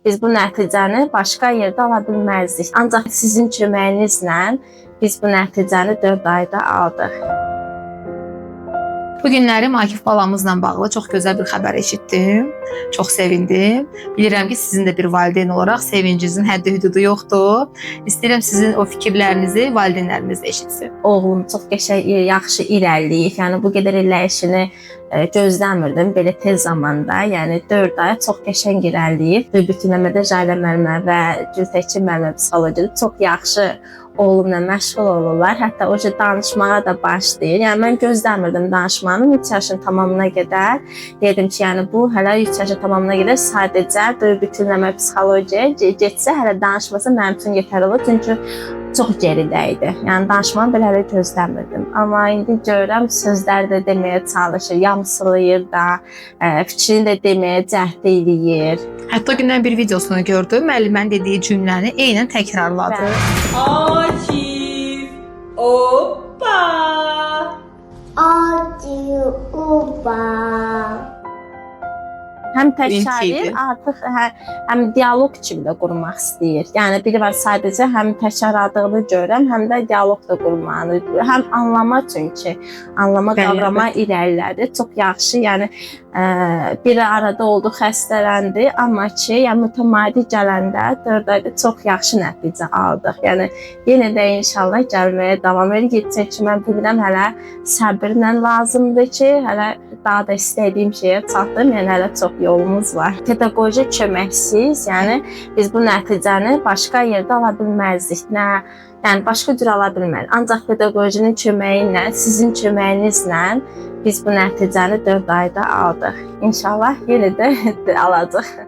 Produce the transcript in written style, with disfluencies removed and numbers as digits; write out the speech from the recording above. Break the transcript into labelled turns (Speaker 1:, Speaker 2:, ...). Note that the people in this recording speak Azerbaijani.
Speaker 1: Biz bu nəticəni başqa yerdə ala bilməzdik. Ancaq sizin köməyinizlə biz bu nəticəni 4 ayda aldıq.
Speaker 2: Bu günləri Akif balamızla bağlı çox gözəl bir xəbər eşitdim. Çox sevindim. Bilirəm ki, sizin də bir valideyn olaraq sevincinizin həddi-hüdudu yoxdur. İstəyirəm sizin o fikirlərinizi valideynlərimiz də eşitsin.
Speaker 1: Oğlum çox qəşəng, yaxşı irəliləyib. Yəni bu qədər irəliləyişini gözləmirdim belə tez zamanda. Yəni 4 ay çox qəşəng irəliləyib. Bütünləmədə Jalə müəllimə və Gültəkin müəllimə psixologiyadır. Çox yaxşı oğlumla məşğul olurlar. Hətta o ki danışmağa da başlayır. Yəni mən gözləmirdim danışmanı 3 yaşın tamamına qədər. Dedim ki, yəni bu hələ 3 yaşın tamamına qədər sadəcə bütünləmə psixologiyaya getsə, hələ danışmasa mənim üçün yetərli olur. Çünki çox geridə idi. Yəni danışmanı belə hələ gözləmirdim. Amma indi görürəm sözlər də deməyə çalışır, yamsılayır da, fikrini də deməyə cəhd eləyir.
Speaker 2: Hətta o gündən bir videosunu gördüm. Müəllimənin dediyi cümləni eynən təkrarladı.
Speaker 3: Akif. Hoppa.
Speaker 4: Acı uba.
Speaker 1: Həm
Speaker 2: Birinci
Speaker 1: təkrarlayır,
Speaker 2: idi.
Speaker 1: artıq həm dialoq kimi də qurmaq istəyir. Yəni biri var sadəcə həm təkrarladığını görürəm, həm də dialoq da qurmağını, həm anlama çünki anlama,
Speaker 2: Bəli,
Speaker 1: qavrama irəlilədi. Çox yaxşı, yəni biri arada oldu, xəstələndi, amma ki, yəni mütəmadi gələndə 4 ayda çox yaxşı nəticə aldıq. Yəni yenə də inşallah gəlməyə davam edirik. Çünki mən bilirəm hələ səbirlə lazımdır ki, hələ daha da istədiyim şeyə çatdım. Yəni hələ çox yolumuz var. Pedaqoji köməksiz, yəni biz bu nəticəni başqa yerdə ala bilməzdik. Nə, yəni başqa cür ala bilmərik. Ancaq pedaqojinin köməyi ilə, sizin köməyinizlə biz bu nəticəni 4 ayda aldıq. İnşallah yenə də alacağıq.